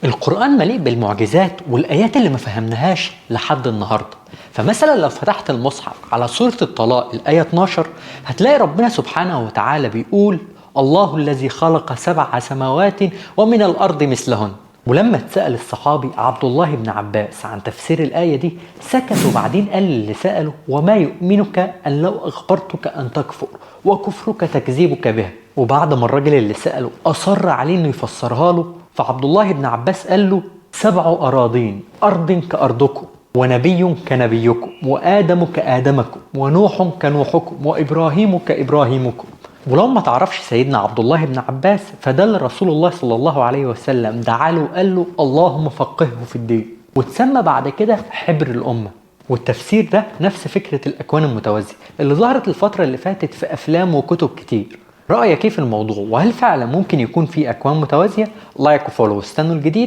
القرآن مليء بالمعجزات والآيات اللي ما فهمناهاش لحد النهاردة. فمثلا لو فتحت المصحف على سورة الطلاق الآية 12 هتلاقي ربنا سبحانه وتعالى بيقول: الله الذي خلق 7 سماوات ومن الأرض مثلهن. ولما اتسأل الصحابي عبد الله بن عباس عن تفسير الآية دي سكت، وبعدين قال اللي سأله: وما يؤمنك أن لو أخبرتك أن تكفر وكفرك تكذيبك بها. وبعد ما الراجل اللي سأله أصر عليه إنه يفسرها له، فعبد الله بن عباس قال له: 7 أراضين، أرض كأرضكم، ونبي كنبيكم، وآدم كآدمكم، ونوح كنوحكم، وإبراهيم كإبراهيمكم. ولو ما تعرفش سيدنا عبد الله بن عباس فده اللي رسول الله صلى الله عليه وسلم دعا له وقال له: اللهم فقهه في الدين، وتسمى بعد كده حبر الأمة. والتفسير ده نفس فكرة الأكوان المتوازية اللي ظهرت الفترة اللي فاتت في أفلام وكتب كتير. رأيك ايه في الموضوع؟ وهل فعلا ممكن يكون في أكوان متوازية؟ like و follow واستنوا الجديد.